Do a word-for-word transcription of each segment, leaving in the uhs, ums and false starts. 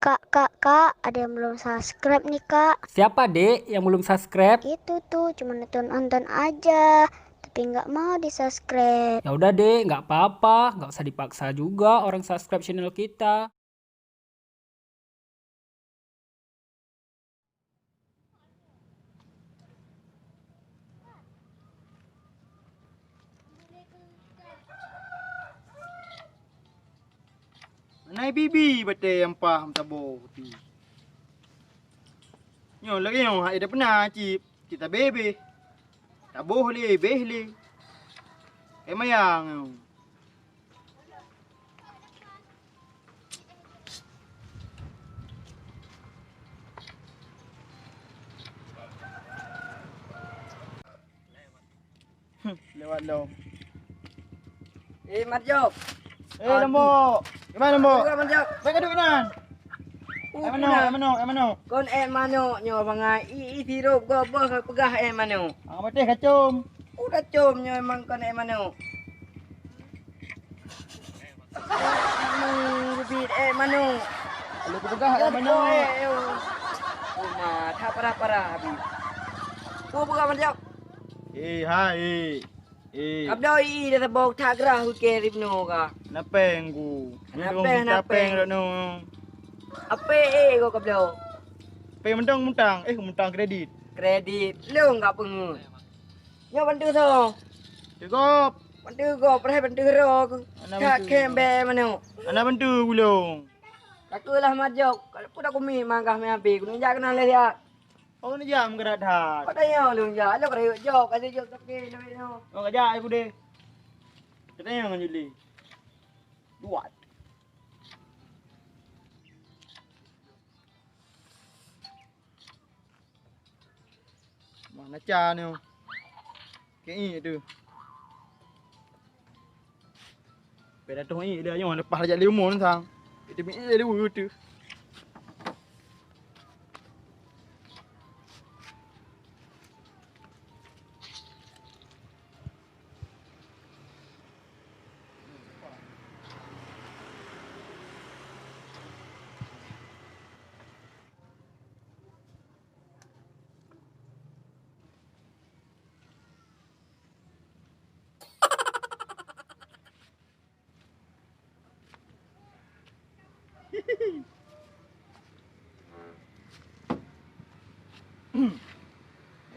Kak, kak, kak, ada yang belum subscribe nih, kak. Siapa, Dek, yang belum subscribe? Itu tuh, cuma nonton-nonton aja, tapi nggak mau di-subscribe. Ya udah, Dek, nggak apa-apa, nggak usah dipaksa juga orang subscribe channel kita. Nai bibi batée nyang paih meusaboh ti. Nyoe lagée nyoe hai ida peuna cit, cit tabéh-béh. Taboh lé, béh lé. Eh mayang nyoe. Lewat lom. Eh, Marjok. Eh, Aduh. Lombok. Di mana, Lombok? Aduh, Marjok. Baik, aduh, Inan. Uh, eh, manok, eh, manok, eh, manok. Kon eh manok nyoe bangai. I, i sirup goboh peugah eh manok. Ah, beuteh kacom. Uh, kacom nyoe emang kon eh manok. Meubiet eh manok. Lalu kupeugah eh manok. Eh, eh, oh. Oh, ma, that parah-parah habis. Oh, peugah Marjok. Eh, hai, eh. Eh. Kabloe i dah sabong that grah uke ribno ka. Napeng ku. Napeng, napeng. Napeng rot no. Ape eh go kabloe. Pe mendong mutang, eh mutang kredit. Kredit. Lung ka peungeut. Nyoe bantu so. Tegop. Bantu go, preh bantu ro. Ana bantu. Kembe mano. Ana bantu gulong. Takeulah majok. Kalau pun aku mi manggah mi api, gunung jak kenal leh ya. Oh, ni jam gerak that. Kau tanya lu ya, lu kena jok, kasi jok tapi lu. Oh, kajak aku deh. Katanya ngan Juli. Buat. Mana cha nyoe? Keu ié tu. Peda tu ié dia nyoe lepas jak leumo sang. Itu mi ié dia tu.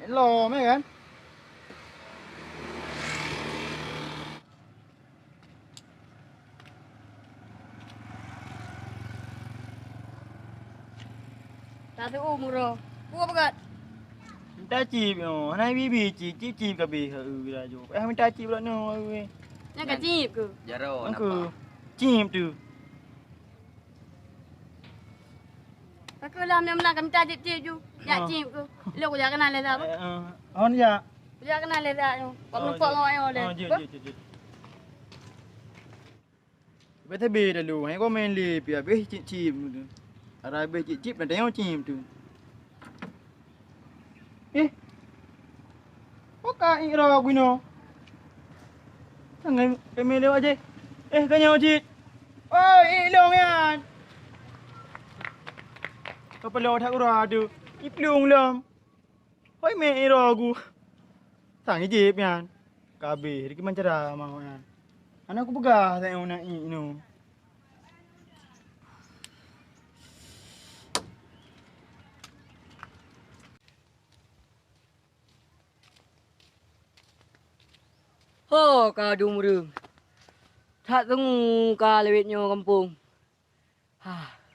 Lom ya kan? Tak tahu murah. Buat pegat. Minta cip nyoe. Hana bibi cip, cip, cip kabeh. Heu, laju. Eh, minta cip pula nyoe. Nyan ka cip ke? Jaro nampak. Cip tu. Aku lah meunan ka minta cip-cip ju. Yak cip ku. Lo ku jak kenal lah. Eh, eh. On ya. Ku jak kenal lah. Kau nampak ngau ayo deh. Oh, jut, jut, jut, jut. Bete be lalu, hai komen le pi habéh cip-cip tu. Ara habéh cip-cip dan tayong cip tu. Eh. Kok ka ira guna? Tangai kami lewat je. Eh, kanya cit. Oi, ilong yan. Kepala dah ura tu. Iplung lom. Hoi mé ira gu. Sang ijib nyan. Kabeh di kiman cara mau nyan. Anak ku peugah saya nak inu. Ho ka dumreueng. That teungu ka lewet nyoe gampông. Ha.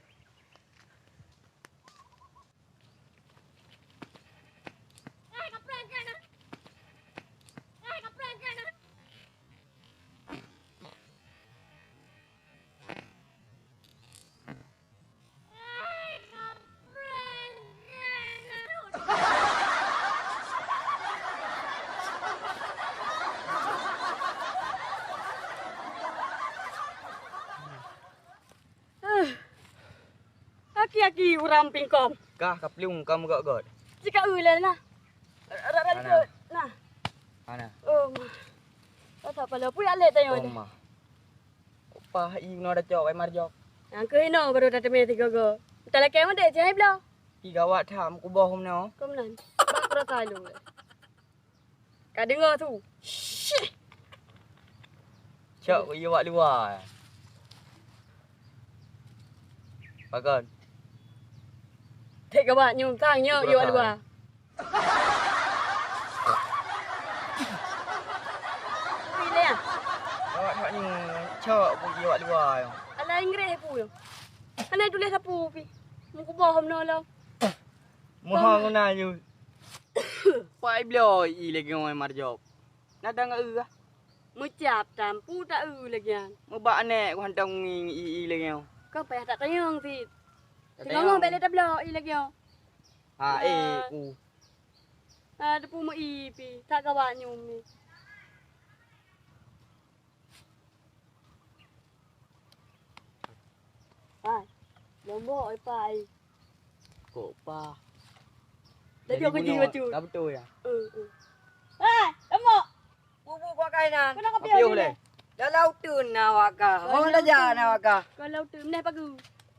Aki-aki urang pingkom. Kah ka plueng ka meugöt-göt. Cika eu lé na. Ra-, ra-, Ana. Ikot na. Ana. Oh, ma. Rasa pala pui alek tayong. Oh, ma. Upah i noe dacok ai marjok. Nyang keuh inoe baru tateumé sigogo. Talakée meudeh jih hai bloe. Ih, gawat that, meukuboh meunoe. Keu meunan. Bak kurasa lôn. Ka deungoe su. Shih. Cok, yue wak luwa. Pakon? Teuka bak nyoe, sang nyoe yue wak luwa. Pilih ah. Awak nak ni cok buji awak luwa. Alah Inggris pu yo. Hana tuléh sapu pi. Meukuboh meunoe lom. Muha nguna yu. Pai bloe i lagèe ngon Marjok. Nadang eu ah. Meucap tampu ta eu lagèe nyan. Meubak aneuk ku hantom ngi i i lagèe nyoe. Kau payah tak tanyong sit. Singoh bèk lé tabloe i lagèe nyoe. Ha eh ku. Ah, teupeu meu-i pi, tak gawat nyoe mi. Pai, lombok ai pai. Kok pa? Jadi aku jadi bacut. Dah betul ya? Eh, eh. Hai, lombok. Bubu kau kai nan. Kena kopi leh. Dalam tu na waka. Mau dah ja na waka. Kalau tu neh pagu.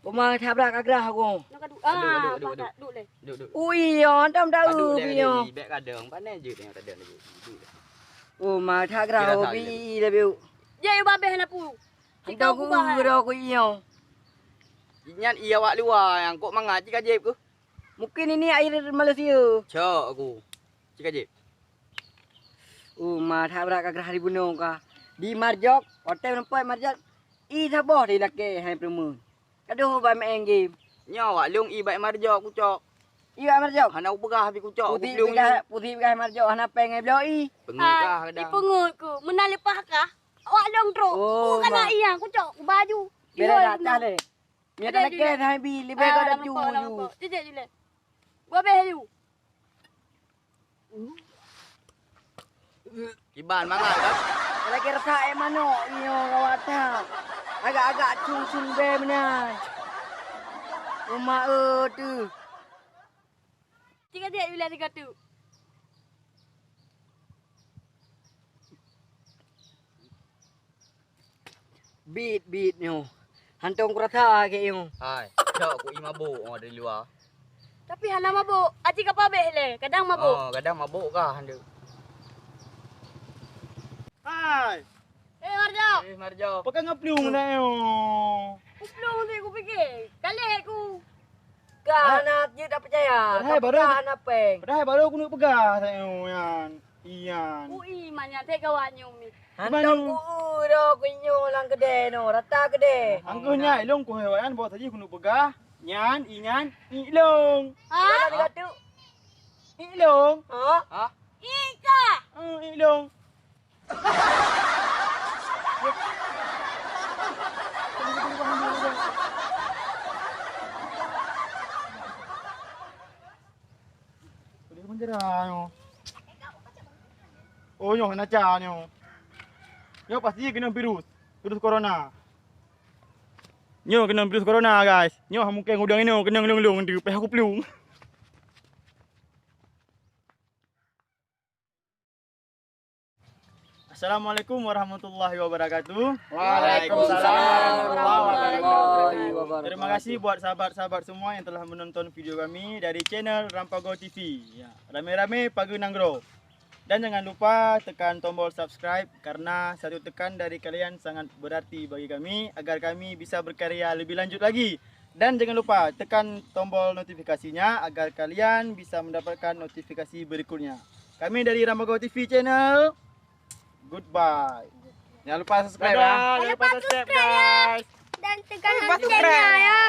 Uma tabrak kagrah aku. Nak adu. Ah, duduk, duduk, duduk. Duduk leh. Duduk, duduk. Ui, yo, antam dah adu ui, yo. Bek kadang, panas je tengok tadi lagi. Duduk leh. Uma tabrak hobi leh biu. Jai babeh na pu. Antam ku ui dah ku iyo. Inyan iya awak luwa yang kok mangat cik ajib ku. Mungkin ini air Malaysia. Cok aku. Cik ajib. Uma tabrak kagrah di bunoe ka. Di Marjok, hotel nampak Marjok. I saboh di lakèe hai perumun. Aduh, bai main game. Nyoe awak lôn i bai Marjok kucok. I bai Marjok. Hana upeugah pi kucok. Pusi peugah, pusi peugah Marjok hana pèng ai bloe i. Peungeuh kah kadang. Ipeungeuh ku. Meunan leupah kah? Awak lôn trok. Oh, kana iya kucok baju. Beda dah cah deh. Nyoe tak lagi hai bi, lebih kau dah ju. Cicak je leh. Gua beh yu. Kiban mangat kan? Lagi rasa eh manok iyo gawat that. Agak-agak cung-cung bèe meunan. Uma eh tu. Tiga dia bila tiga tu. Bit bit nyoe. Hantong kurasa kek nyoe. Hai, cok ku i mabuk oh dari luar. Tapi hana mabuk. Aci ka pabeh leh, kadang mabuk. Oh, kadang mabuk kah hande. Hai. Eh Marjo. Eh Marjo. Pakai ngeplueng nak nyoe. Ngeplueng tu ku fikir. Kaleh ku. Ka hana jeuet tak percaya. Padahai baru hana peng. Padahai baru ku nak peugah tak nyoe nyan. Iyan. Ui, manyak teh kawan nyoe mi. Hantom ku ui dah ku inyoe lam keudè noh, rata keudè. Angkeuh nyan ilong ku hewan bawa saji ku nak peugah. Nyan, inyan, ilong. Ha? Ilong. Ha? Ha? Ika. Hmm, ilong. Boleh menjera nyoe. Oh nyoe naca nyoe. Nyoe pasti kena virus. Virus corona. Nyoe kena virus corona guys. Nyoe mungkin udang inoe kena ngelung-ngelung tu payah kuplueng. Assalamualaikum warahmatullahi wabarakatuh. Waalaikumsalam warahmatullahi wabarakatuh. Terima kasih buat sahabat-sahabat semua yang telah menonton video kami dari channel Rampago T V. Ya, rame-rame pagu nanggroe. Dan jangan lupa tekan tombol subscribe karena satu tekan dari kalian sangat berarti bagi kami agar kami bisa berkarya lebih lanjut lagi. Dan jangan lupa tekan tombol notifikasinya agar kalian bisa mendapatkan notifikasi berikutnya. Kami dari Rambago T V Channel. Goodbye. Jangan lupa subscribe ya. Dadah, jangan lupa subscribe, guys. Dan tekan loncengnya ya.